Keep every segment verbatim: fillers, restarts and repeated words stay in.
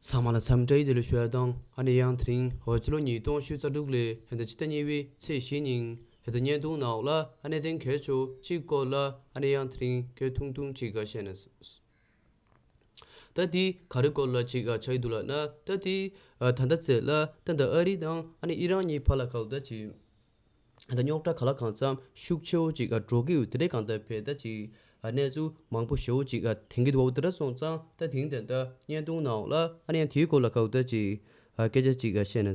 ཚང་མ་ལ་འཚམས་འདྲི་བདེ་ལེགས་ཞུ་ཡ་དང་། ཨ་ནི་ཡང་དེ་རིང་ཧོ་ཅི་ལོ་ཉིས་སྟོང་ཉི་ཤུ་རྩ་དྲུག་ལོའི་ཧེ་ད་ཕྱི་ཟླ་གཉིས་པའི་ཚེས་བཞི་ཉིན་ཧེ་ད་བརྙན་ཐུང་ནང་ལ་ཨ་ནི་གནད་དོན་གལ་ཆེ་གཅིག་སྐོར་ལ་ཨ་ནི་ཡང་དེ་རིང་གལ་ཐུང་ཐུང་ཅིག་ག་བཤད་ན། ད་དེ་ག་རེ་སྐོར་ལ་ཅིག་ཆགས་ཀྱི་འདུག་ལབ་ན། ད་དེ་ད་ལྟ་ཚེ་ལ་ད་ད་ཨ་རི་དང་ཨ་ནི་ཨི་རན་གཉིས་བར་ལ་ག་ལ་ད་ཅིག་ད་རྙོག་དྲ་ག་ལ་གང་འཚམ་ཤུགས་ཆེ་བོ་ཅིག་འགྲོ་གི་ཡོད། དེ་འདྲའི་གང་ལྟར་བས་ད་ཅིག་གནས་ཚུལ་མང་པོ་ཞེ་བོ་ཅིག་ཐོན་གྱི་འདུག་བ། དེ་འདྲ་སོང་ཙང་ད་དེང་དེ་ད་བརྙན་ཐུང་ནང་ལ་ཨ་ནི་ཡང་དེའི་སྐོར་ལ་ག་ལ་ད་ཅིག་སྐད་ཆ་ཅིག་བཤད་ན།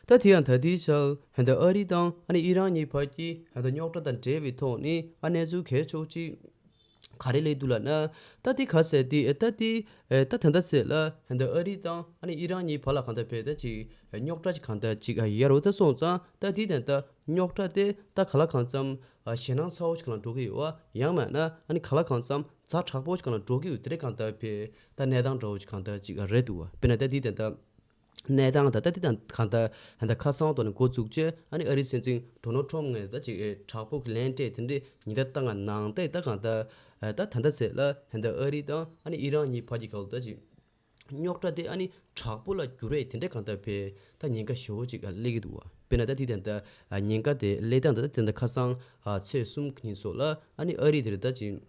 ད་དེ་ཡང་ད་ལྟའི་ཆར་ཧན་ད་ཨ་རི་དང་ཨ་ནི་ཨི་རན་གཉིས་བར་གྱི་ཧན་ད་རྙོག་དྲ་དང་འབྲེལ་བའི་ཐོག་ནས་ཨ་གནས་ཚུལ་གལ་ཆེ་བོ་ཅིག་ག་རེ་སླེབས་འདུག་ལབ་ན། ད་དེ་ག་ཟེར་དེ་ད་དེ་ད་ད་ལྟ་ཚེ་ལ་ཧན་ད་ཨ་རི་དང་ཨ་ནི་ཨི་རན་གཉིས་བར་ལ་གང་ལྟར་བས་ད་ཅིག་རྙོག་དྲ་ཅིག་གང་ལྟར་ཅིག་ཡོད་རེད། ད་སོང་ཙང་ད་དེ་ད་ད་རྙོག་དྲ་དེ་ད་ག་ལ་གང་འཚམ་ཞེད་སྣང་ཚ་བོ་ཅིག་གང་ལ་འགྲོ་གི་ཡོད་བ། ཡང་མིན་ན་ཨ་ནི་ག་ལ་གང་འཚམ་ཛ་དྲག་པོ་ཅིག་གང་ལ་འགྲོ་གི་ཡོད། དེ་འདྲའི་གང་ལྟར་བས་ད་གནས་སྟངས་འདྲ་བོ་ཅིག་གང་ལྟར་ཅིག་རེད་འདུག་བ། དཔེར་ན་ད་དེ་ད་ད་གནས་སྟངས་དང་ད་དེ་དང་གང་ལྟར་ཧན་ད་ཁ་སང་ཐོག་ནས་འགོ་བཙུགས་རྗེས་ཨ་ནི་ཨ་རིའི་སྲིད་འཛིན་ཌོ་ནལ་ཊམ་ངོས་ད་ཅིག་དྲག་པོ་གི་ལན་སྤྲད་དེ་འདྲའི་ཉེན་བརྡ་བཏང་ང་ནང་བལྟས། ད་གང་ལྟར་ད་ད་ལྟ་ཚེ་ལ་ཧན་ད་ཨ་རི་དང་ཨ་ནི་ཨི་རན་གཉིས་བར་གྱི་སྐབས་ད་ཅིག་རྙོག་དྲ་དེ་ཨ་ནི་དྲག་པོ་ལ་འགྱུར་རེད། དེ་འདྲའི་གང་ལྟར་བས་ད་ཉེན་ཁ་ཞེ་བོ་ཅིག་སླེབས་ཀྱི་འདུག་བ། དཔེར་ན་ད་དེ་དང་ད་ཉེན་ཁ་དེ་སླེབས་སྟངས་ད་ད་དེ་ད་ཁ་སང་ཚེས་གསུམ་གྱི་ཉིན་སོགས་ལ་ཨ་ནི་ཨ་རི་དེར་ད་ཅིག་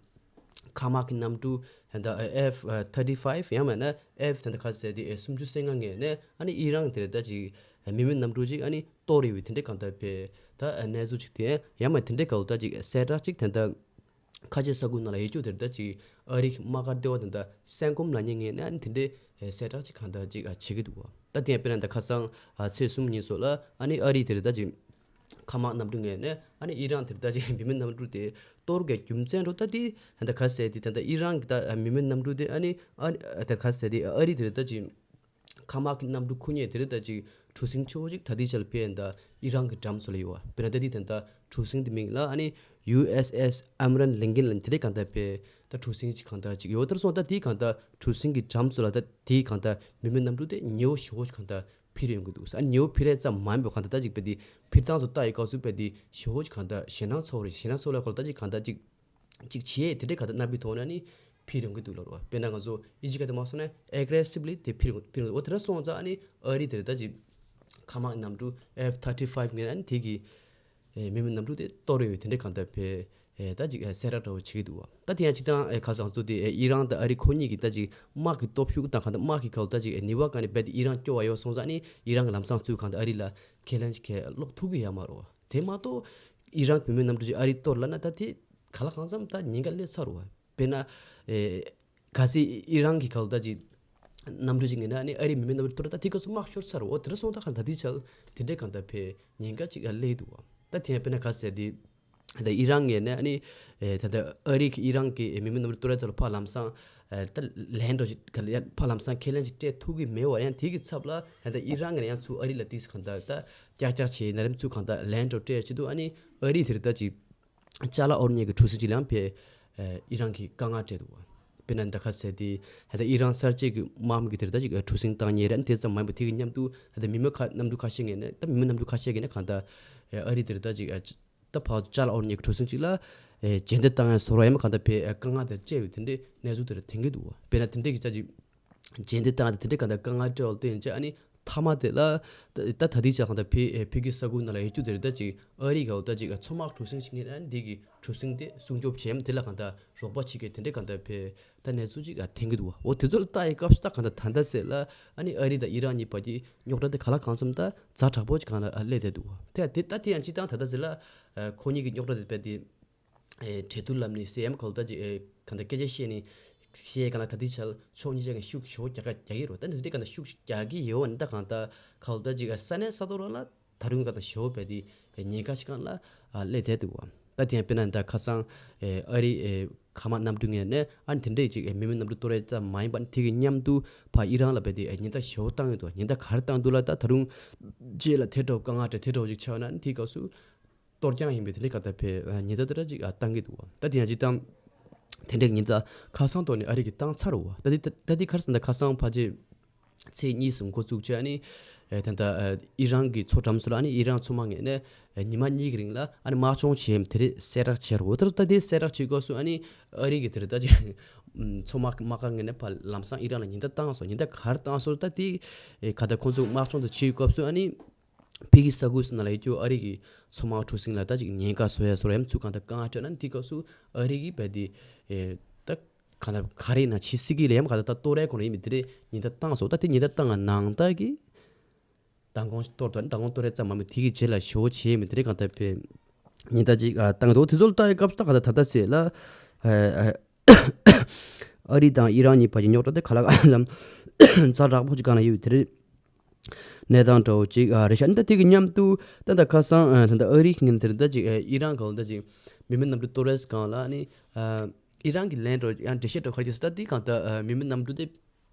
མཁའ་དམག་གི་གནམ་གྲུ་ད་ཨེཕ་ཐར་ཊི་ཕའིབ་ཡང་མིན་ན་ཨེཕ་ད་ད་ག་ཟེར་དེ་སུམ་ཅུ་སོ་ལྔ་ངོས་ནས་ཨ་ནི་ཨི་རན་དེར་ད་ཅིག་མི་མེད་གནམ་གྲུ་ཅིག་ཨ་ནི་གཏོར་ཡོད་པའི་དེ་འདྲའི་གང་ལྟར་བས་ད་གནས་ཚུལ་ཅིག་དེ་ཡང་མིན་དེ་འདྲའི་སྐབས་ད་ཅིག་གསལ་བསྒྲགས་ཅིག་ད་ད་ཁ་ཆེ་ས་ཁུལ་ནང་ལ་ཡོད་རྒྱུ་དེར་ད་ཅིག་ཨ་རིའི་དམག་སྒར་ལྟེ་བ་དེ་ད་སེང་གོམ་ལ་ཉེ་ངོས་ནས་ཨ་ནི་དེ་འདྲའི་གསལ་བསྒྲགས་ཅིག་གང་ལྟར་ཅིག་བྱེད་ཀྱི་འདུག་བ། ད་དེ་ཡང་དཔེར་ན་ད་ཁ་སང་ཚེས་གསུམ་ཉིན་སོགས་ལ་ཨ་ནི་ཨ་རི་དེར་ད་ཅིག་མཁའ་དམག་གནམ་གྲུ་ངོས་ནས་ཨ་ནི་ཨི་རན་དེར་ད་ཅིག་མི་མེད་གནམ་གྲུ་དེ་གཏོར་གྱི་རྒྱུ་མཚན་འགྲོ་ད་དེ་ད་ག་ཟེར་དེ་ད་ད་ཨི་རན་གྱི་ད་མི་མེད་གནམ་གྲུ་དེ་ཨ་ནི་ཨ་ད་ག་ཟེར་དེ་ཨ་རི་དེར་ད་ཅིག་མཁའ་དམག་གི་གནམ་གྲུ་ཁུ་ཉེ་དེ་རེད། ད་ཅིག་གྲུ་གཟིངས་ཆེ་བོ་ཅིག་ད་ལྟའི་ཆར་ཕེ་ཡན་ད་ཨི་རན་གྱི་འགྲམ་སོགས་ལ་ཡོད་བ། དཔེར་ན་ད་དེ་ད་ད་གྲུ་གཟིངས་དེ་མིང་ལ་ཨ་ནི་ཡུ་ཨེས་ཨེས་ཨེབ་ར་ཧམ་ལིན་ཀོན་ལ་དེ་འདྲའི་གང་ལྟར་ཕེ་ད་གྲུ་གཟིངས་ཅིག་གང་ལྟར་ཅིག་ཡོད། དེར་སོང་ད་དེའི་གང་ལྟར་གྲུ་གཟིངས་ཀྱི་འགྲམ་སོགས་ལ་ད་དེའི་གང་ལྟར་མི་མེད་གནམ་གྲུ་དེ་ཉེ་བོ་ཞེ་བོ་ཅིག་གང་ལྟར་འཕུར་ཡོང་གི་འདུག་ཟེར། ཨ་ཉེ་བོ་འཕུར་ཡས་ཙམ་མ་ཡིན་པའི་གང་ལྟར་ད་ཅིག་ཕེ་དེ་འཕུར་སྟངས་སུ་ལྟ་ཡི་སྐབས་སུ་ཕེ་དེ་ཞེ་བོ་ཅིག་གང་ལྟར་ཞེད་སྣང་ཚ་བོ་རེད། ཞེད་སྣང་ཚ་བོ་ལ་གང་ལྟར་ད་ཅིག་གང་ལྟར་ཅིག་ཅིག་བྱེད་དེ་འདྲའི་གང་ལྟར་རྣམ་པའི་ཐོག་ནས་ནི་འཕུར་ཡོང་གི་འདུག་ལབ་རེད་བ། དཔེར་ན་ང་ཚོ་ཨི་ཇི་ག་དེ་མ་སོང་ན་ཨེག་རེ་སིབ་ལི་དེ་འཕུར་ཡོང་འཕུར་ཡོང་འོ་དེ་འདྲ་སོང་ཙང་ཨ་ནི་ཨ་རི་དེར་ད་ཅིག་མཁའ་དམག་གནམ་གྲུ་ཨེཕ་ཐར་ཊི་ཕའིབ་ངོས་ནས་ཨ་ནི་དེ་གི་མི་མེད་གནམ་གྲུ་དེ་གཏོར་ཡོང་བའི་དེ་འདྲའི་གང་ལྟར་ཕེ་ད་ཅིག་གསལ་བསྒྲགས་འདྲ་བོ་བྱེད་ཀྱི་འདུག་བ། ད་དེ་ཡང་སྤྱིར་བཏང་ཁ་སང་ཚོ་དེ་ཨི་རན་དང་ཨ་རི་ཁོ་གཉིས་ཀྱི་ད་ཅིག་དམག་གི་སྟོབས་ཤུགས་དང་གང་ལྟར་དམག་གི་ཁ་ལ་ད་ཅིག་ནུས་པ་གང་ནས་རྦད་དེ་ཨི་རན་སྐྱོ་བ་ཡོད་སོང་ཙང་ཨ་ནི་ཨི་རན་གྱི་ལམ་སང་ཚུར་གང་ལྟར་ཨ་རི་ལ་ཁས་ལེན་ཅིག་གས་སློག་ཐུབ་ཀྱི་ཡོད་མ་རེད་བ། དེ་མ་གཏོགས་ཨི་རན་བུད་མེད་གནམ་གྲུ་ཅིག་ཨ་རི་གཏོར་ལབ་ན་ད་དེ་ག་ལ་གང་འཚམ་ད་ཉེན་ཁ་སླེབས་ཚར་བ། དཔེར་ན་ཨེ་གལ་སྲིད་ཨི་རན་གྱི་ཁ་ལ་ད་ཅིག་གནམ་གྲུ་ཅིག་ངེས་ན་ནི་ཨ་རི་བུད་མེད་གནམ་གྲུ་གཏོར་ད་དེ་ག་ཚོད་དམག་ཤོར་ཚར་བ། དེ་འདྲ་སོང་ད་གང་ད་དེ་ཆ་དེ་འདྲའི་གང་ད་ཕེ་ཉེན་ཁ་ཅིག་ཨ་སླེབས་འདུག་བ། ད་དེ་ཡང་དཔེར་ན་ག་ཟེར་དེ། ད་ཨི་རན་ངོས་ནས་ཨ་ནི་ད་ལྟ་ཨ་རི་གི་ཨི་རན་གྱི་མི་མེད་གནམ་གྲུ་གཏོར་ཡ་ཚོ་ལ་ཕར་ལམ་སང་ད་ལན་འགྲོ་ཞིག་ཕར་ལམ་སང་ཁས་ལེན་ཅིག་སྤྲད་ཐུབ་ཀྱི་མེད་བ། ཡང་དེ་གི་ཚབ་ལ་ད་ལྟ་ཨི་རན་ངོས་ནས་ཡང་ཚུར་ཨ་རི་ལ་ཏིས་གང་ད་ད་ཀྱག་ཀྱག་བྱས་ན་རིམ་ཚུར་གང་ད་ལན་འགྲོ་སྤྲད་ཆེད་དུ་ཨ་ནི་ཨ་རི་དེར་ད་ཅིག་ཅ་ལག་དབོར་མཁན་གྱི་གྲུ་གཟིངས་ཅིག་ལ་ཡང་ཕེ་ཨི་རན་གྱི་དཀའ་ངལ་སྤྲད་འདུག་བ། དཔེར་ན་ད་ག་ཟེར་དེ་ད་ལྟ་ཨི་རན་གསར་བརྗེ་གི་དམག་མི་གི་དེར་ད་ཅིག་གྲུ་གཟིངས་བཏང་མཁན་རེད། དེ་ཙམ་མ་ཡིན་པ་དེ་གི་མཉམ་དུ་ད་ལྟ་མི་མེད་ཁ་གནམ་གྲུ་ཁ་ཤས་ངོས་ནས་ད་མི་མེད་གནམ་གྲུ་ཁ་ཤས་ངོས་ནས་གང་ད་ཨ་རི་དེར་ད་ཅིག་ད་ཕར་ཅ་ལག་དབོར་མཁན་གྱི་གྲུ་གཟིངས་ཅིག་ལ་ཨེ་རྗེས་འདེད་བཏང་ཡ་བཟོ་འདྲ་ཡང་མིན་གང་ལྟར་ཕེ་ཨེ་དཀའ་ངལ་དེར་སྤྲད་ཡོད། དེ་འདྲའི་གནས་ཚུལ་དེར་ཐོན་གྱི་འདུག་བ། དཔེར་ན་དེ་འདྲའི་གི་ཅ་ཅིག་རྗེས་འདེད་བཏང་ཡ་དེ་འདྲའི་གང་ལྟར་དཀའ་ངལ་སྤྲད་འོག་ཏུ་ཡིན་ཅེ་ཨ་ནི་མཐའ་མ་དེ་ལ་ད་ད་ད་ལྟའི་ཆ་གང་ལྟར་ཕེ་ཨེ་ཕེ་གི་ས་ཁུལ་ནང་ལ་ཡོད་རྒྱུ་དེ་རེད། ད་ཅིག་ཨ་རི་ག་འོ་ད་ཅིག་མཚོ་དམག་གྲུ་གཟིངས་ཅིག་ངེས་ཨ་ནི་དེ་གི་གྲུ་གཟིངས་དེ་སྲུང་སྐྱོབ་བྱེད་ཡ་དེ་ལ་གང་ལྟར་རོགས་པ་བྱེད་མཁན་དེ་འདྲའི་གང་ལྟར་ཕེ་ད་གནས་ཚུལ་ཅིག་ཨ་ཐོན་གྱི་འདུག་བ། འོ་དེ་ཚོ་ལ་ལྟ་ཡི་སྐབས་སུ་ད་གང་ལྟར་ད་ལྟ་ཟེར་ལ་ཨ་ནི་ཨ་རི་དང་ཨི་རན་གཉིས་བར་གྱི་རྙོག་དྲ་དེ་ག་ལ་གང་འཚམ་ད་ཛ་དྲག་པོ་ཅིག་གང་ལ་ཨ་སླེབས་བསྡད་འདུག་བ། དེ་དེ་ད་དེ་ཡང་སྤྱིར་བཏང་ད་ལྟ་ཟེར་ལ་ཨ་ཁོ་གཉིས་ཀྱི་རྙོག་དྲ་དེ་རྦད་དེ་ཨེ་འབྲེལ་མཐུད་ལམ་ནས་སེ་ཨེམ་ག་ལ་ད་ཅིག་ཨེ་གང་ལྟར་སྐད་ཆ་བཤད་ནས་བཤད་གང་ལ་ད་དེ་ཆ་ལ་ཕྱོགས་གཉིས་ཆ་གི་ཤུགས་ཞེ་པོ་རྒྱག་ག་རྒྱག་གི་རེད། ད་འདི་དེ་གང་ལྟར་ཤུགས་རྒྱག་གི་ཡོད་བ་ནི་ད་གང་ལྟར་ག་ལ་ད་ཅིག་ཨེ་ས་གནས་ས་ཐོག་རང་ལ་ད་རུང་གང་ལྟར་ཞེ་པོ་རྦད་དེ་ཉེན་ཁ་ཞིག་གང་ལ་ཨ་སླེབས་བསྡད་འདུག་བ། ད་དེ་ཡང་དཔེར་ན་ད་ཁ་སང་ཨེ་ཨ་རི་ཨེ་མཁའ་དམག་གནམ་གྲུ་ངོས་ནས་ཨ་ནི་དེ་འདྲས་ཅིག་ཨེ་མི་མེད་གནམ་གྲུ་གཏོར་ཡ་ཙམ་མ་ཡིན་པ་ནི་དེ་གི་མཉམ་དུ་ཕར་ཨི་རན་ལ་རྦད་དེ་ཨེ་ཉེན་བརྡ་ཞེ་པོ་བཏང་ཡོད་འདུག་ཉེན་བརྡ་ག་རེ་བཏང་འདུག་ལབ་ད་ད་རུང་རྗེས་ལ་དེ་འདྲ་བོ་དཀའ་ངལ་འདྲ་དེ་འདྲ་བོ་ཅིག་ཆགས་ན་ནི་དེའི་སྐབས་སུ། གཏོར་རྐྱང་ཡིན་པའི་དེ་འདྲའི་ག་ད་ཕེ་ཉེན་བརྡ་དེ་འདྲ་ཅིག་བཏང་གི་འདུག་བ། ད་དེ་ཡང་ཅིག་བཏང་། དེ་འདྲའི་ཉེན་བརྡ་ཁ་སང་ཐོག་ནས་ཨ་རི་གིས་བཏང་ཚར་བ། ད་དེ་ད་དེ་ག་རེ་ཟེར་ན་ཁ་སང་ཕལ་ཆེར་ཚེས་གཉིས་སུ་འགོ་བཙུགས་བྱས་ནི་ ཨེ་ད་ལྟ་ཨེ་ཨི་རན་གྱི་མཚོ་འགྲམ་སུ་ལ་ཨ་ནི་ཨི་རན་མཚོ་དམག་ངོས་ནས་ཨེ་ཉི་མ་གཉིས་ཀྱི་རིང་ལ་ཨ་ནི་དམག་སྦྱོང་བྱས་དེ་རེད་གསལ་བསྒྲགས་བྱས་རོ། དེར་ད་དེ་གསལ་བསྒྲགས་བྱེད་སྐབས་སུ་ཨ་ནི་ཨ་རི་གི་དེར་ད་ཅིག་མཚོ་དམག་དམག་སྒར་ངོས་ནས་ཕར་ལམ་སང་ཨི་རན་ལ་ཉེན་བརྡ་བཏང་སོང་། ཉེན་བརྡ་ག་རེ་བཏང་སོང་ད་དེ་ཨེ་ག་ད་ཁོང་ཚོ་དམག་སྦྱོང་དུ་བྱེད་སྐབས་སུ་ཨ་ནི་ཕི་གི་ས་ཁུལ་སུ་ན་ལ་ཡོད་རྒྱུ་ཨ་རི་གི་མཚོ་དམག་གྲུ་གཟིངས་ལ་ད་ཅིག་ཉེན་ཁ་བཟོ་ཡ་སོ་ར་ཡམ་ཚུ་གང་ད་གང་སྤྲད་ན་དེ་སྐབས་སུ་ཨ་རི་གི་བས་དེ་ཨེ་ད་གང་ལྟར་ག་རེ་ཡིན་ན་ཕྱི་སྲིད་ཀྱི་ལས་ཡམ་གང་ལྟར་ད་ལྟོ་རའི་ཁོ་རང་ཡིན་མི་དེ་རེད་ཉེན་བརྡ་བཏང་སོང་། ད་དེ་ཉེན་བརྡ་བཏང་ང་ནང་ལྟར་གྱི་མདང་དགོང་གཏོར་དང་མདང་དགོང་གཏོར་རེ་ཙམ་མ་མི་དེ་གི་རྗེས་ལ་ཞོ་བྱེད་མི་དེ་རེད་གང་ལྟར་པས་ཉེན་བརྡ་ཅིག་ཨ་བཏང་འདུག་དེ་ཚོ་ལ་ལྟ་ཡི་སྐབས་སུ་ད་གང་ལྟར་ད་ལྟ་ཟེར་ལ་ཨ་ཨ་ཨ་རི་དང་ཨི་རན་གཉིས་བར་གྱི་རྙོག་དྲ་དེ་ག་ལ་གང་ཙམ་ཛ་དྲག་པོ་ཅིག་གང་ལ་ཡོད་དེ་རེད། གནས་སྟངས་འདྲ་བོ་ཅིག་ཨ་རེད་ཤག་ཨ་ནི་ད་དེ་གི་མཉམ་དུ་ད་ད་ཁ་སང་ཨ་ད་ད་ཨ་རི་ངན་དེར་ད་ཅིག་ཨ་ཨི་རན་གང་ལ་ད་ཅིག་མི་མེད་གནམ་གྲུ་གཏོར་རེས་སྒང་ལ་ཨ་ནི་ཨ་ཨི་རན་གྱི་ལན་འདྲ་བོ་ཡང་འགྲེལ་བཤད་འདྲ་བོ་ག་རེ་བྱས་སོང་ད་དེ་གང་ད་ཨ་མི་མེད་གནམ་གྲུ་དེ་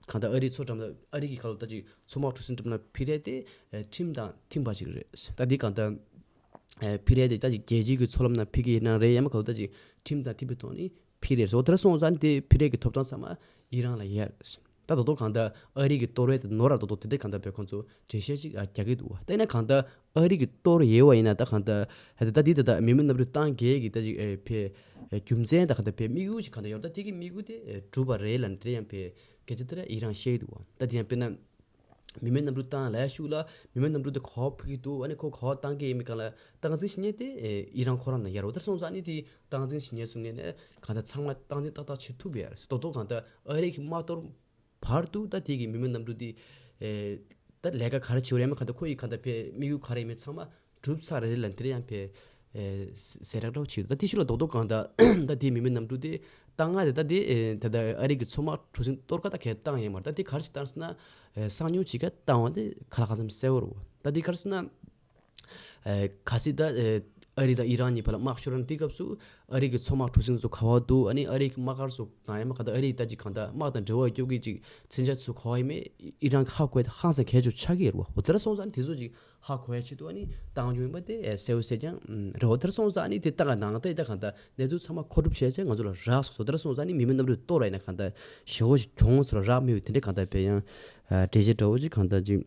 གང་ད་ཨ་རིའི་མཚོ་འགྲམ་ལ་ཨ་རི་གི་ཁ་ལོ་ད་ཅིག་མཚོ་དམག་གྲུ་གཟིངས་འགྲམ་ལ་འཕུར་རེས་དེ་ཨ་ཁྲིམས་དང་མཐུན་པ་ཅིག་རེད། ད་དེ་གང་ད་ཨ་འཕུར་རེས་དེ་ད་ཅིག་རྒྱལ་སྤྱི་གི་མཚོ་ལམ་ནང་འཕུར་གྱི་ཡིན་ན་རེད་ཡང་མ་གང་ལ་ད་ཅིག་ཁྲིམས་དང་མཐུན་པའི་ཐོག་ནས་འཕུར་རེས་སོ་དེར་སོང་ཙང་དེ་འཕུར་རེས་ཀྱི་ཐོབ་ཐང་ཚང་མ་ཨི་རན་ལ་ཡོད་རེད། ད་དོ་དོ་གང་ལྟར་ཨ་རི་གི་གཏོར་བའི་དེ་ནོར་ར་དོ་དོ་དེ་འདྲ་གང་ལྟར་བས་ཁོང་ཚོ་འགྲེལ་བཤད་ཅིག་ཨ་རྒྱག་གི་འདུག་བ། ད་ཡིན་ན་གང་ལྟར་ཨ་རི་གི་གཏོར་ཡོད་བ་ཡིན་ན་ད་གང་ལྟར་ད་ད་འདི་ད་ད་མི་མེད་གནམ་གྲུ་བཏང་གས་ཀྱི་ད་ཅིག་ཨེ་ཕེ་ཨེ་རྒྱུ་མཚན་ད་གང་ལྟར་ཕེ་དམིགས་ཡུལ་ཅིག་གང་ལྟར་ཡོད་ད་དེ་གི་དམིགས་ཡུལ་དེ་ཨེ་གྲུབ་པ་རེད་ལ་འདི་ཡང་ཕེ་སྐད་ཆ་དེ་ར་ཨི་རན་བཤད་ཀྱི་འདུག་བ། ད་དེ་ཡང་དཔེར་ན་མི་མེད་གནམ་གྲུ་བཏང་ལ་ཤུགས་ལ་མི་མེད་གནམ་གྲུ་དེ་གོ་བ་ཕུག་གི་འདུག་ཨ་ནི་ཁོ་གོ་བ་བཏང་གི་ཡིན་མིན་གང་ལ་སྟངས་འཛིན་བྱེད་མཁན་དེ་ཨེ་ཨི་རན་ཁོ་རང་ན་ཡར་འོ་ད་སོང་ཙང་ཨ་ནི་དེ་སྟངས་འཛིན་བྱེད་མཁན་སུ་ངས་ནས་གང་ལྟར་ཚང་མ་སྟངས་འཛིན་ཏག་ཏག་བྱེད་ཐུབ་ཡ་རེད། དོ་དོ་གང་ལྟར་ཨ་རི་གི་དམག་གཏོར་བར་དུ་ད་དེ་གི་མི་མེད་གནམ་གྲུ་དེ་ཨེ་ད་ལས་ཀ་ག་རེ་བྱེད་རེད་མ་གང་ལྟར་ཁོ་ཡི་གང་ལྟར་ཕེ་དམིགས་ཡུལ་ག་རེ་ཡིན་མིན་ཚང་མ་གྲུབ་ཚར་རེད་ལ་འདིར་ཡང་ཕེ་ཨེ་ཟེར་རག་འདྲ་བོ་བྱེད་འདུག་ད་དེ་ཤུ་ལ་རྡོག་རྡོག་གང་ལྟར་ད་དེ་མི་མེད་གནམ་གྲུ་དེ་བཏང་ང་རེད། ད་དེ་ཨེ་ད་ད་ཨ་རི་གི་མཚོ་དམག་གྲུ་གཟིངས་གཏོར་ཀ་ད་གས་བཏང་ཡོད་མ་རེད། ད་དེ་ག་རེ་བྱེད་བཏང་ཟེར་ན་ཨེ་གསང་མྱུལ་བྱེད་ཀ་བཏང་བ་དེ་ག་ལ་གང་འཚམ་གསལ་བོ་རེད། ད་དེ་ག་རེ་ཟེར་ན། ཨེ་གལ་སྲིད་ད་ཨེ་ཨ་རི་དང་ཨི་རན་གཉིས་བར་ལ་དམག་ཤོར་ན་དེ་སྐབས་སུ་ཨ་རི་གི་མཚོ་དམག་གྲུ་གཟིངས་ཚོ་ག་བ་འདུག་ཨ་ནི་ཨ་རི་གི་དམག་སྒར་ཚོ་ནང་ཡང་མ་ག་ད་ཨ་རི་ད་ཅིག་གང་ད་དམག་དང་འབྲེལ་བ་ཡོད་ཀྱི་ཅིག་མཚོན་ཆ་ཚོ་ག་བ་ཡིན་མིན་ཨི་རན་གྱིས་ཧ་གོ་ཡ་ཧང་སང་གལ་ཆེ་ཆགས་ཀྱི་ཡོད་རེད་བ། འོ་དེ་འདྲ་སོང་ཙང་དེ་ཚོ་ཅིག་ཧ་གོ་ཡ་ཆེད་དུ་ཨ་ནི་བཏང་རྒྱུ་ཡིན་པ་དེ་ཨེ་གསལ་བོ་གསལ་རྐྱང་རེད་བ། དེ་འདྲ་སོང་ཙང་ཨ་ནི་དེ་ལྟ་ག་ནང་ད་ད་གང་ད་གནས་ཚུལ་ཚང་མ་མཁོ་སྒྲུབ་བྱས་ཚེ་ང་ཚོ་ལ་རག་སོང་། འོ་དེ་འདྲ་སོང་ཙང་ཨ་ནི་མི་མེད་གནམ་གྲུ་གཏོར་བ་ཡིན་ན་གང་ད་ཞེ་བོ་ཞིག་གྱོང་ཚོར་རག་མི་ཡོད་དེ་འདྲ་གང་ད་བས་ཡང་ཨ་འགྲེལ་བཤད་འདྲ་བོ་ཅིག་གང་ད་ཅིག་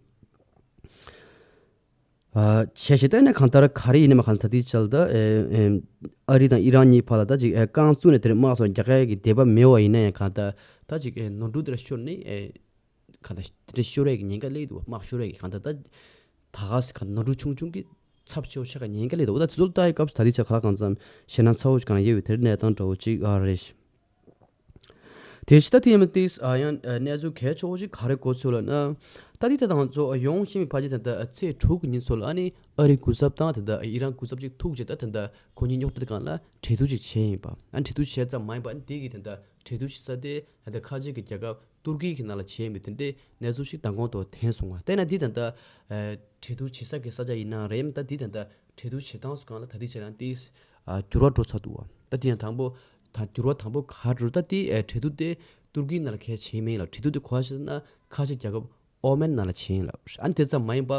ཨ་བྱས་ཤིག་ད་ནི་གང་ལྟར་ག་རེ་ཡིན་ནའི་མ་གང་ལྟར་དེའི་ཆ་ལ་ད་ཨེ་ཨེ་ཨ་རི་དང་ཨི་རན་གཉིས་བར་ལ་ད་ཅིག་ཨེ་རྐང་བཙུགས་ནས་དེར་དམག་སོགས་རྒྱག་ཡ་གི་འདོད་པ་མེད་པ་ཡིན་ན་ཡང་གང་ལྟར་ད་ཅིག་ཨེ་ནོར་འཁྲུལ་དེར་ཤོར་ནས་ཨེ་གང་ལྟར་དེ་འདྲ་ཤོར་ཡ་གི་ཉེན་ཁ་སླེབས་འདུག་དམག་ཤོར་ཡ་གི་གང་ལྟར་ད་ད་ག་ས་གང་ནོར་འཁྲུལ་ཆུང་ཆུང་གི་ཚབས་ཆེ་བ་ཆགས་ཀྱི་ཉེན་ཁ་སླེབས་འདུག་འོ་ད་དེ་ཚོ་ལ་ལྟ་ཡི་སྐབས་སུ་ད་དེའི་ཆ་ག་ལ་གང་འཚམ་ཞེད་སྣང་ཚ་བོ་ཞིག་གང་ལ་ཡོད་པའི་དེར་གནས་སྟངས་འདྲ་བོ་ཅིག་ཨ་རེད། དེ་ཕྱི་ད་དེ་ཡིན་ཏེ་ཨ་ཡང་གནས་ཚུལ་གལ་ཆེ་བོ་ཞིག་ག་རེ་གོ་ཚུལ་ལ་ན། ད་དེ་ད་དང་ཚོ་ཡོང་ཤེས་མི་ཕལ་ཆེར་ད་ལྟ་ཚེས་དྲུག་གི་ཉིན་ཚོ་ལ་ཨ་ནི་ཨ་རིའི་སྐུ་ཚབ་དང་ད་ལྟ་ཨི་རན་སྐུ་ཚབ་ཅིག་ཐུག་རྗེས་ད་ད་ལྟ་ཁོ་གཉིས་རྙོག་དྲ་དེ་སྒང་ལ་གྲོས་བསྡུར་ཅིག་བྱས་ཡིན་པ། ཨ་གྲོས་བསྡུར་བྱས་ཙམ་མ་ཡིན་པ་ཨ་ནི་དེ་གི་ད་ལྟ་གྲོས་བསྡུར་བྱེད་ས་དེ་ད་ལྟ་ཁ་ཆེ་གི་རྒྱལ་ཁབ་ཏུར་ཀི་གི་ནང་ལ་བྱས་མི་དེ་འདྲའི་གནས་ཚུལ་ཞིག་མདང་དགོང་ཐོག་ཐོན་སོང་བ། དེ་ན་དེ་ད་ལྟ་གྲོས་བསྡུར་བྱེད་ས་གི་ས་ཆ་ཡིན་ན་རེད། ད་དེ་ད་ལྟ་གྲོས་བསྡུར་བྱེད་སྟངས་སུ་སྒང་ལ་ད་དེ་བྱས་ན་དེ་འགྱུར་བ་འགྲོ་ཚར་འདུག་བ། ད་དེ་ཡང་དང་པོ་ད་འགྱུར་བ་དང་པོ་ག་རེ་རེད། ད་དེ་ཨེ་གྲོས་བསྡུར་དེ་ཏུར་ཀིའི་ནང་ལ་གས་བྱས་མིན་ལ་གྲོས་བསྡུར་དེ་ག་བ་བྱས་ན་ཁ་ཆེ་རྒྱལ་ཁབ་ཨོ་མན་ནང་ལ་བྱས་ཡིན་ལ། ཨ་ནི་དེ་ཙམ་མ་ཡིན་པ་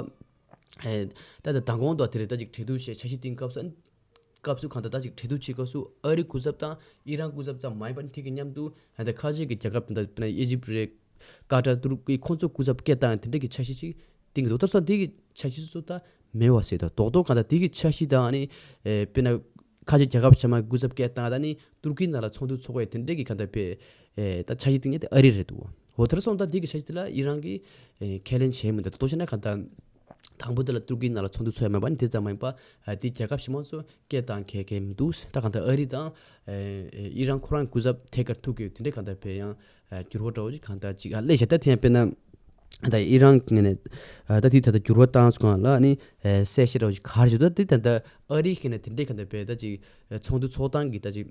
ཨེ་ད་ད་མདང་དགོང་དུ་དེ་རེད། ད་ཅིག་གྲོས་བསྡུར་བྱས་འཆར་གཞི་བཏིང་སྐབས་སུ་ཨ་ནི་སྐབས་སུ་གང་ལྟར་ད་ཅིག་གྲོས་བསྡུར་བྱེད་སྐབས་སུ་ཨ་རི་སྐུ་ཚབ་དང་ཨི་རན་སྐུ་ཚབ་ཙམ་མ་ཡིན་པ་ཨ་ནི་དེ་གི་མཉམ་དུ་ཨ་ད་ཁ་ཆེ་གི་རྒྱལ་ཁབ་དེ་འདྲ་དཔེར་ན་ཨི་ཇིབ་རེད། ཀ་ཏར་ཏུར་ཀི་ཁོང་ཚོ་སྐུ་ཚབ་སྐད་བཏང་དེ་འདྲ་གི་འཆར་གཞི་ཅིག་བཏིང་གི་འདུག་ད་སོ་དེ་གི་འཆར་གཞི་སོ་སོ་ད་མེད་པ་ཟེར་ད་རྡོག་རྡོག་གང་ལྟར་དེ་གི་འཆར་གཞི་དང་ཨ་ནི་ཨེ་དཔེར་ན་ཁ་ཆེ་རྒྱལ་ཁབ་ཚང་མ་སྐུ་ཚབ་སྐད་བཏང་ད་ནི་ཏུར་ཀིའི་ནང་ལ་ཚོགས་འདུ་ཚོགས་ཡས་དེ་འདྲས་ཀྱི་ག་འདྲ་བས་ཨེ་ད་འཆར་གཞི་བཏིང་ཡས་དེ་ཨ་རི་རེད་འདུག་འོ་དེར་སོང་ད་འདི་གི་འཆར་གཞི་དེ་ལ་ཨི་རན་གྱིས་ཨེ་ཁས་ལེན་བྱས་མི་འདུག་ད་དོ་ཤེ་ན་ག་འདྲ་དང་པོ་དེ་ལ་ཏུར་ཀིའི་ནང་ལ་ཚོགས་འདུ་ཚོགས་ཡས་མེད་པ་ནི་དེ་ཙམ་མ་ཡིན་པ་ཨ་དེ་རྒྱལ་ཁབ་གཞན་མང་ཚོ་སྐད་བཏང་མཁན་མཁན་མི་འདུག་ད་ག་འདྲ་ཨ་རི་དང་ཨེ་ཨི་རན་ཁོ་རང་སྐུ་ཚབ་ཐད་ཀར་ཐུག་གི་དེ་འདྲས་ག་འདྲ་བས་ཡང་ཨ་འགྱུར་བ་འདྲ་བོ་ཅིག་གང་ལྟར་ཅིག་ཨ་ལས་བྱ་ད་དེ་ཡང་དཔེར་ན། ད་ཨི་རན་ངོས་ནས་ཨ་ད་དེ་ད་ལྟ་འགྱུར་བ་བཏང་སོང་ལ་ཨ་ནི་ཨེ་གསལ་བཤད་འདྲ་བོ་ཞིག་ག་རེ་བྱེད་དོ་དེ་ད་ལྟ་ཨ་རི་ཁེ་ནས་དེ་འདྲས་ག་འདྲ་བས་ད་ཅིག་ཨེ་ཚོགས་འདུ་ཚོགས་སྟངས་ཀྱི་ད་ཅིག་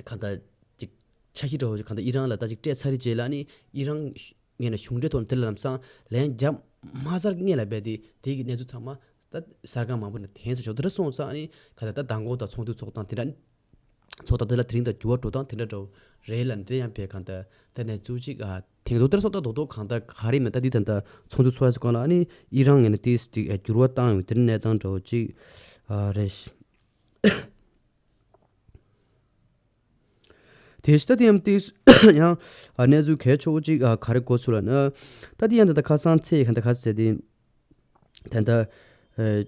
ག་འདྲ་ཅིག་འཆར་གཞི་འདྲ་བོ་ཞིག་ག་འདྲ་ཨི་རན་ལ་ད་ཅིག་སྤྲད་ཚར་རེད་རྗེས་ལ་ཨ་ནི་ཨི་རན་ངོས་ནས་གཞུང་འབྲེལ་ཐོག་ནས་དེ་ལ་ལམ་སང་ལན་རྒྱབ་མ་ཚར་སྔོན་ལ་བས་དེ་དེ་གི་གནས་ཚུལ་ཚང་མ་ད་གསར་ཁང་མང་པོ་ནས་ཐོན་ཚར་ཆོག་དེ་འདྲ་སོང་ཙང་ཨ་ནི་ག་འདྲ་ད་མདང་དགོང་ད་ཚོགས་འདུ་ཚོགས་སྟངས་དེ་འདྲ། ཚོགས་ད་དེ་ལ་དེ་རིང་དང་འགྱུར་བ་འགྲོ་སྟངས་དེ་འདྲ་འདྲ་བོ་རེད་ལ་འདི་ཡང་བས་གང་ལྟར་ད་ནས་ཚུལ་ཅིག་ཨ་དེང་དུ་དེར་སོགས་ད་རྡོག་རྡོག་གང་ལྟར་ག་རེ་མེད་ད་འདི་ད་ལྟ་ཚོགས་འདུ་ཚོགས་ཡ་ཚོ་གང་ལ་ཨ་ནི་ཨི་རན་ངོས་ནས་ཏིས་ཅིག་ཨ་འགྱུར་བ་བཏང་ཡོང་དེ་གནས་སྟངས་འདྲ་བོ་ཅིག་ཨ་རེད། དེ་ཕྱི་ད་དེ་ཡང་ཏིས་ཡང་ཨ་གནས་ཚུལ་གལ་ཆེ་བོ་ཅིག་ཨ་ག་རེ་གོ་ཚུལ་ལ་ན་ད་འདི་ཡང་ད་ལྟ་ཁ་སང་ཚེས་གང་ལྟར་ག་ཚེས་དེ། ད་ལྟ་ཨ་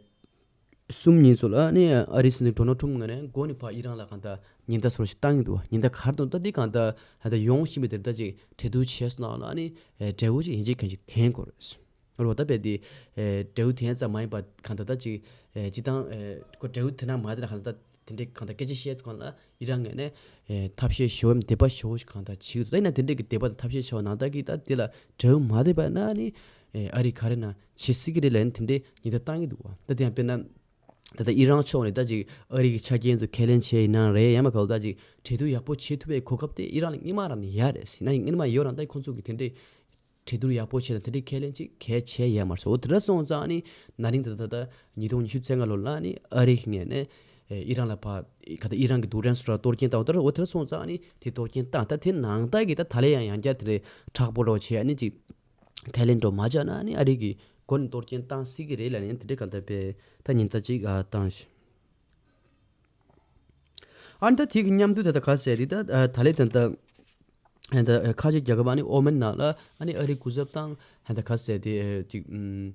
གསུམ་ཉིན་ཚོ་ལ་ནི་ཨ་རིའི་སྲིད་འཛིན་ཌོ་ནལ་ཊམ་ངོས་ནས་འགོ་ནས་ཕར་ཨི་རན་ལ་གང་ལྟར་ཉེན་བརྡ་སོགས་ཤིག་བཏང་གི་འདུག་ཉེན་བརྡ་ག་རེ་བཏང་འདུག་ད་འདི་གང་ལྟར་ད་ལྟ་ཡོང་བཞིན་པའི་དེར་ད་ཅིག་གྲོས་བསྡུར་བྱས་སོང་ན་ནི་ཨེ་འབྲས་བུ་ཅིག་ཡིན་གཅིག་མིན་གཅིག་ཐོན་དགོས་རེད། རོ་ད་བས་དེ་ཨེ་འབྲས་བུ་ཐོན་ཙམ་མ་ཡིན་པ་གང་ལྟར་ད་ཅིག་ཨེ་སྤྱི་བཏང་ཨེ་ཁོ་འབྲས་བུ་ཐོན་ན་མ་ཐོན་ན་གང་ལྟར་དེ་འདྲའི་གང་ལྟར་སྐད་ཆ་བཤད་ཙམ་ལ་ཨི་རན་ངོས་ནས་ཨེ་ཐབས་ཤེས་ཞེ་པོ་འདོད་པ་ཞེ་པོ་ཞིག་གང་ལྟར་བྱེད་ཀྱི་འདུག་ད་ཡིན་ན་དེ་འདྲའི་གི་འདོད་པ་དང་ཐབས་ཤེས་བྱས་པ་ནང་ལྟར་གྱི་ད་དེ་ལ་འབྲས་བུ་མ་ཐོན་པ་ན་ནི་ཨེ་ཨ་རི་ག་རེ་ན་བྱེད་སྲིད་ཀྱི་རེད་ལབ་ནས་དེ་འདྲའི་ཉེན་བརྡ་བཏང་གི་འདུག་བ། ད་དེ་ཡང་དཔེར་ན། ད་ལྟ་ཨི་རན་ཕྱོགས་ནས་ད་ཅིག་ཨ་རི་གི་ཆ་རྐྱེན་ཚོ་ཁས་ལེན་བྱས་ཡིན་ན་རེད། ཡང་མ་གལ་ད་ཅིག་གྲོས་བསྡུར་ཡག་པོ་བྱེད་ཐུབ་པའི་གོ་སྐབས་དེ་ཨི་རན་ལ་སྔོན་མ་རང་ནས་ཡོད་རེད་ཟེར་ན་ཡིན། སྔོན་མ་ཡོད་རང་ད་ཁོང་ཚོ་གི་དེ་འདྲའི་གྲོས་བསྡུར་ཡག་པོ་བྱས་དང་དེ་འདྲའི་ཁས་ལེན་ཅིག་གལ་ཆེ་ཡོད་མ་རེད་ཟེར། འོ་དེ་འདྲ་སོང་ཙང་ནི་ན་ནིང་ད་ལྟ་ད་ཉིས་སྟོང་ཉི་ཤུ་རྩ་ལྔ་ལོ་ལ་ནི་ཨ་རི་གི་ངོས་ནས་ཨི་རན་ལ་ཕར་ག་ད་ཨི་རན་གི་རྡུལ་ཕྲན་སོགས་ལ་གཏོར་སྐྱོན་བཏང་བ་ད་འོ་དེ་འདྲ་སོང་ཙང་ནི་དེ་གཏོར་སྐྱོན་བཏང་ད་དེ་ནང་ལྟར་གི་ད་ད་ལན་ཡང་ཡང་བསྐྱར་དེ་འདྲའི་དྲག་པོ་རོགས་བྱས་ནི་ཅིག་ཐའི་ལེན་འགྲོ་མ་བྱས་ན་ནི་ཨ་རི་གི་མགོ་ནས་གཏོར་སྐྱོན་བཏང་སྲིད་ཀྱི་རེད་ལབ་ནས་དེ་འདྲའི་ག་ད་པའི་ད་ཉེན་བརྡ་ཅིག་ཨ་བཏང་ཞིང་། ཨ་ནི་ད་དེ་གི་མཉམ་དུ་ད་ལྟ་ག་ཟེར་དེ་ད་ཨ་ད་ལན་ད་ལྟ་ཨ་ད་ཨ་ཁ་ཆེ་རྒྱལ་ཁབ་ཨ་ནི་ཨོ་མན་ནང་ལ་ཨ་ནི་ཨ་རི་སྐུ་ཚབ་དང་ཨ་ད་ག་ཟེར་དེ་ཨ་ཅིག་ཨམ་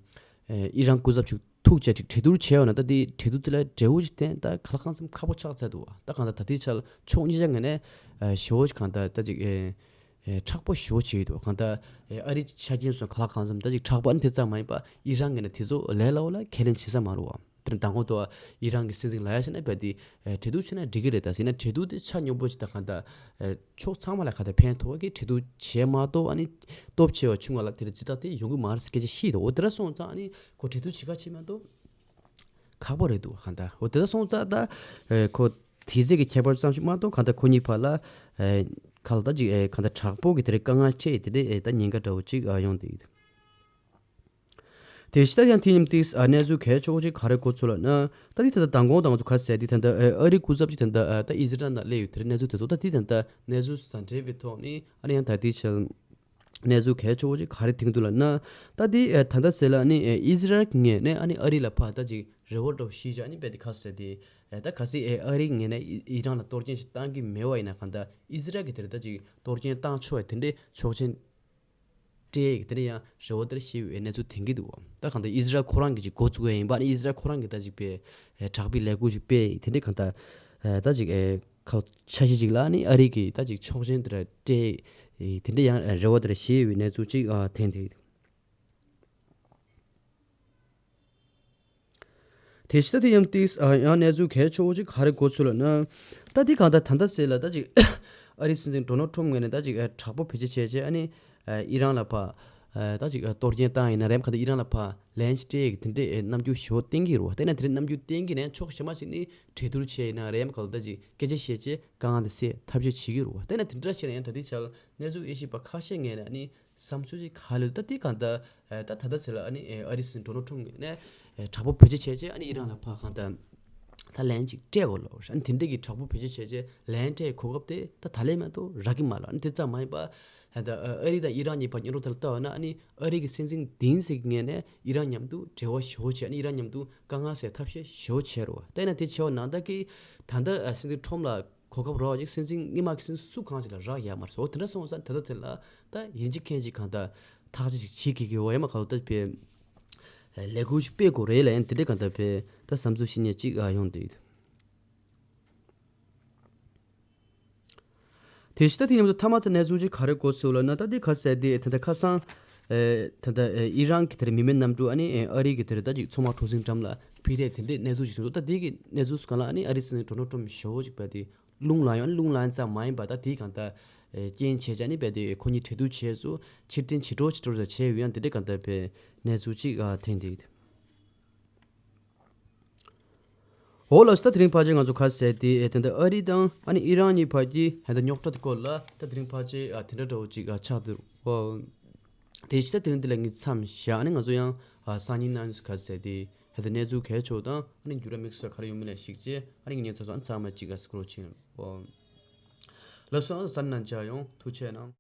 ཨ་ཨི་རན་སྐུ་ཚབ་ཅིག་ཐུག་བྱས་ཅིག་གྲོས་བསྡུར་བྱས་ཡོད་ན་ད་དེ་གྲོས་བསྡུར་དེ་ལ་འབྲས་བུ་ཅིག་བསྟན་ད་ག་ལ་གང་འཚམ་ཁག་པོ་ཆགས་ཚར་འདུག་བ། ད་གང་ལྟར་ད་ལྟའི་ཆར་ཕྱོགས་གཉིས་ཆ་ངོས་ནས་ཨ་ཞེ་པོ་ཅིག་གང་ལྟར་ད་ཅིག་ཨ། ཨེ་དྲག་པོ་ཞེ་པོ་བྱེད་ཀྱི་འདུག་གང་ལྟར་ཨེ་ཨ་རིའི་ཆ་རྐྱེན་སོགས་ག་ལ་གང་འཚམ་ད་ཅིག་དྲག་པོ་ཨ་ནི་དེ་ཙམ་མ་ཡིན་པ་ཨི་རན་ངོས་ནས་དེ་ཚོ་ལས་སླ་པོ་ལ་ཁས་ལེན་བྱེད་ས་མ་རེད་བ། དེ་ནི་མདང་དགོང་དུ་ཨི་རན་གྱི་སྲིད་འཛིན་ལ་ཡ་བྱས་ན་བས་དེ་ཨེ་གྲོས་བསྡུར་བྱས་ན་འགྲིག་གི་རེད། ད་ཟེར་ན་གྲོས་བསྡུར་དེ་ཆ་སྙོམས་པོ་ཞིག་ད་གང་ལྟར་ཨེ་ཕྱོགས་ཚང་མ་ལ་གང་ལྟར་ཕན་ཐོགས་ཀྱི་གྲོས་བསྡུར་བྱས་མ་གཏོགས་ཨ་ནི་སྟོབས་ཆེ་བ་ཆུང་བ་ལ་དེ་རིང་ཇི་ལྟར་དེ་ཡོང་གི་མ་རེད་ཟེར་སྐད་ཆ་བཤད་འདུག་འོ་དེ་འདྲ་སོང་ཙང་ཨ་ནི་ཁོ་གྲོས་བསྡུར་བྱེད་ཁ་ཕྱེ་མ་གཏོགས། ཁག་པོ་རེད་འདུག་གང་ལྟར། འོ་དེ་འདྲ་སོང་ཙང་ད་ཨེ་ཁོ་དེ་ཚེ་གི་ཁྱད་པར་ཙམ་ཞིག་མ་གཏོགས་གང་ལྟར་ཁོ་གཉིས་བར་ལ་ཨེ་གང་ལྟར་ཅིག་ཨེ་གང་ལྟར་དྲག་པོ་གི་དེ་རེད་དཀའ་ངལ་འཕྲད་དེ་རེད་ཨེ་ད་ཉེན་ཁ་འདྲ་བོ་ཅིག་ཨ་ཡོང་དེ་ཡིན། དེ་བཞིན་ད་ཡང་དེ་མཉམ་དུ་ཨ་གནས་ཚུལ་གལ་ཆེ་བོ་ཅིག་ག་རེ་གོ་ཚུལ་ལ་ན་ད་དེ་ད་ལྟ་མདང་དགོང་དང་ང་ཚོ་ག་ཟེར་དེ་ད་ལྟ་ཨེ་ཨ་རི་སྐུ་ཚབ་ཅིག་ད་ལྟ་ཨེ་ད་ཨི་ཟི་རལ་ནང་སླེབས་ཡོད་དེ་རེད། གནས་ཚུལ་དེ་ཚོ་ད་དེ་ད་ལྟ་གནས་ཚུལ་ཟ་འབྲེལ་བའི་ཐོག་ནས་ཨ་ནི་ཡང་ད་དེ་ཆ། གནས་ཚུལ་གལ་ཆེ་བོ་ཅིག་ག་རེ་ཐོན་འདུག་ལབ་ན། ད་དེ་ཨེ་ད་ལྟ་ཟེར་ལ་ཨ་ནི་ཨེ་ཨི་ཟི་རལ་གྱི་ངོས་ནས་ཨ་ནི་ཨ་རི་ལ་ཕར་ད་ཅིག་རེ་བ་འདྲ་བོ་ཞིག་བཞག་ཨ་ནི་དཔེ་དེ་ག་ཟེར་དེ་ཨེ་ད་གལ་སྲིད་ཨེ་ཨ་རིའི་ངོས་ནས་ཨི་ཨི་རན་ལ་གཏོར་སྐྱོན་ཞིག་བཏང་གི་མེད་པ་ཡིན་ན་གང་ལྟར་ཨི་ཟི་རལ་གྱིས་དེར་ད་ཅིག་གཏོར་སྐྱོན་བཏང་ཆོག་ཨེ་དེ་འདྲའི་ཆོག་མཆན་སྤྲད་ཡས་དེ་འདྲ་ཡང་རེ་བ་དེར་བཞེས་པའི་གནས་ཚུལ་ཐོན་གྱི་འདུག་ད་གང་ལྟར་ཨི་ཟི་རལ་ཁོ་རང་གིས་ཅིག་འགོ་བཙུགས་པ་ཡིན་པ་ཨ་ནི་ཨི་ཟི་རལ་ཁོ་རང་གིས་ད་ཅིག་དཔེ་ཨེ་དྲག་པོའི་ལས་འགུལ་ཞིག་སྤེལ་ཡས་དེ་འདྲའི་གང་ལྟར་ཨེ་ད་ཅིག་ཨེ། ཁ་ཆ་ཤས་ཅིག་ལ་ནི་ཨ་རི་གི་ད་ཅིག་ཆོག་མཆན་དེ་འདྲ་སྤྲད་དེ་འདྲ་ཡང་རེ་བ་དེ་འདྲ་བཞེས་ཡོད་པའི་གནས་ཚུལ་ཅིག་ཨ་ཐོན་དེ། དེ་ཕྱི་ད་དེ་ཡང་ཏིས་ཨ་ཡང་གནས་ཚུལ་གལ་ཆེ་བོ་ཅིག་ག་རེ་གོ་ཚུལ་ལ་ན། ད་དེ་གང་ལྟར་ད་ལྟ་ཟེར་ལ་ད་ཅིག་ཨ་རི་སྲིད་འཛིན་ཌོ་ནལ་ཊམ་ངོས་ནས་ད་ཅིག་ཨ་དྲག་པོ་བེད་སྤྱོད་བྱས་བྱས་ཨ་ནི་ཨ་ཨི་རན་ལ་ཕར་ཨ་ད་ཅིག་ཨ་གཏོར་སྐྱོན་བཏང་ཡིན་ན་རེམ་གང་ལྟར་ཨི་རན་ལ་ཕར་ལན་ཅིག་སྤྲད་ཡས་ཀྱི་དེ་འདྲའི་ཨེ་རྣམ་འགྱུར་ཞེ་པོ་བསྟན་གྱི་རེད་བ། དེ་ན་དེ་འདྲའི་རྣམ་འགྱུར་བསྟན་གྱི་ནས་ཕྱོགས་གཞན་མ་ཞིག་ནི་གྲོས་བསྡུར་བྱས་ཡིན་ན་རེམ་གང་ལྟར་ཅིག་སྐད་ཆ་བཤད་བྱས་དཀའ་ངལ་དེ་སེལ་ཐབས་ཤེས་བྱེད་ཀྱི་རེད་བ། དེ་ན་དེ་འདྲ་བྱས་ན་ཡང་ད་ལྟའི་ཆར་གནས་ཚུལ་དབྱེ་ཞིབ་པ་ཁ་ཤས་ངོས་ནས་ནི་བསམ་ཚུལ་ཅིག་ག་ལེར་ད་དེ་གང་ལྟར་ཨེ་ད་ད་ལྟ་ཟེར་ལ་ཨ་ནི་ཨེ་ཨ་རི་སྲིད་འཛིན་ཌོ་ནལ་ཊམ་ངོས་ནས་ཨེ་དྲག་པོ་བེད་སྤྱོད་བྱས་བྱས་ཨ་ནི་ཨི་རན་ལ་ཕར་གང་ལྟར་ད་ལན་ཅིག་སྤྲད་དགོས་ལབ་ཨ་ནི་དེ་འདྲ་གི་དྲག་པོ་བེད་སྤྱོད་བྱས་བྱས་ལན་སྤྲད་གོ་སྐབས་དེ་ད་ད་ལན་མ་གཏོགས་རག་གི་མ་རེད། ཨ་ནི་དེ་ཙམ་མ་ཡིན་པ་ད་ལྟ་ཨ་རི་དང་ཨི་རན་གཉིས་བར་སྙན་ཐོ་དེ་ལ་ལྟ་བ་ན་ཨ་ནི་ཨ་རི་གི་སྲིད་འཛིན་དེང་སང་གི་ངོས་ནས་ཨི་རན་མཉམ་དུ་འབྲེལ་བ་ཞེ་པོ་བྱས་ཨ་ནི་ཨི་རན་མཉམ་དུ་དཀའ་ངལ་སེལ་ཐབས་ཤེས་ཞེ་པོ་བྱས་རེད་བ། དེ་ན་དེ་བྱས་པ་ནང་ལྟར་གི་ད་ལྟ་ཨ་སྲིད་འཛིན་ཊམ་ལ་གོ་སྐབས་རག་ཅིག་སྲིད་འཛིན་སྔོན་མ་གི་སྲིད་འཛིན་སུ་གང་ཞིག་ལ་རག་ཡོད་མ་རེད་ཟེར། འོ་དེ་འདྲ་སོང་ཙང་ད་ལྟ་དེ་ལ་ད་ཡིན་གཅིག་མིན་གཅིག་གང་ལྟར་ཐག་གཅོད་ཅིག་བྱེད་དགོས་ཀྱི་འོ་ཡ་མ་ག་ལ་ད་དཔེ་ལས་འགུལ་ཞིག་སྤེལ་དགོས་རེད་ལ་ཡང་དེ་འདྲའི་གང་ལྟར་དཔེ་ད་བསམ་ཚུལ་བཤད་མཁན་ཅིག་ཨ་ཡོང་འདུག་དེ་བཞིན་ད་དེ་མཉམ་དུ་ཐ་མ་ཚ་གནས་ཚུལ་ཅིག་ག་རེ་གོ་ཚུལ་ལ་ན་ད་དེ་ག་ཟེར་དེ་ད་ལྟ་ཁ་སང་ཨེ་ད་ལྟ་ཨེ་ཨི་རན་གྱི་དེར་མི་མེད་གནམ་གྲུ་ཨ་ནི་ཨེ་ཨ་རི་གི་དེར་ད་ཅིག་མཚོ་དམག་གྲུ་གཟིངས་འགྲམ་ལ་ཕུད་རེས་དེ་འདྲའི་གནས་ཚུལ་ཞིག་འདུག་ད་དེ་གི་གནས་ཚུལ་སྒང་ལ་ཨ་ནི་ཨ་རི་སྲིད་འཛིན་ཌོ་ནལ་ཊམ་ཞེ་པོ་ཅིག་བས་དེ། རླུང་ལངས་ཡོང་། རླུང་ལངས་ཙམ་མ་ཡིན་པ་ད་དེའི་གང་ལྟར་ཨེ་རྐྱེན་བྱས་བྱས་ནི་རྦད་དེ་ཁོ་གཉིས་གྲོས་བསྡུར་བྱས་སུ་ཕྱིར་འཐེན་བྱེད་འགྲོ་བྱེད་འགྲོ་ཟེར་བྱས་ཡོད་ཡང་དེ་འདྲའི་གང་ལྟར་བའི་གནས་ཚུལ་ཅིག་ཨ་ཐོན་འདུག་འོ་ལགས་སོ། ད་དེ་རིང་ཕལ་ཆེར་ང་ཚོ་ཁ་གསལ་ཏེ་ཨེ་དེ་འདྲ་ཨ་རི་དང་ཨ་ནི་ཨི་རན་གཉིས་བར་གྱི་ཧན་ད་རྙོག་དྲ་དེ་སྐོར་ལ་ད་དེ་རིང་ཕལ་ཆེར་ཨ་དེ་འདྲ་འདྲ་བོ་ཅིག་ཨ་ཆགས་འདུག་འོ་དེ་ཕྱི་ད་དེ་རིང་འདི་ལ་ངས་མཚམས་བཞག་ཨ་ནི་ང་ཚོ་ཡང་ཨ་སང་ཉིན་གནངས་ཉིན་ཁ་གསལ་ཏེ། ཧེ་ད་གནས་ཚུལ་གལ་ཆེ་བ་དང་ཨ་ནི་འགྱུར་བ་དམིགས་བསལ་ག་རེ་ཡོད་མེད་ལ་གཞིགས་བྱས་ཨ་ནི་ངས་ཉིན་ཚོ་སོང་ཨ་ནི་ཚང་མ་གཅིག་ག་སྐོར་ཕྱིན། ལགས་སོ། ཨ་ནི་གསན་གནང་བཅར་ཡོང་ཐུགས་རྗེ་གནང་།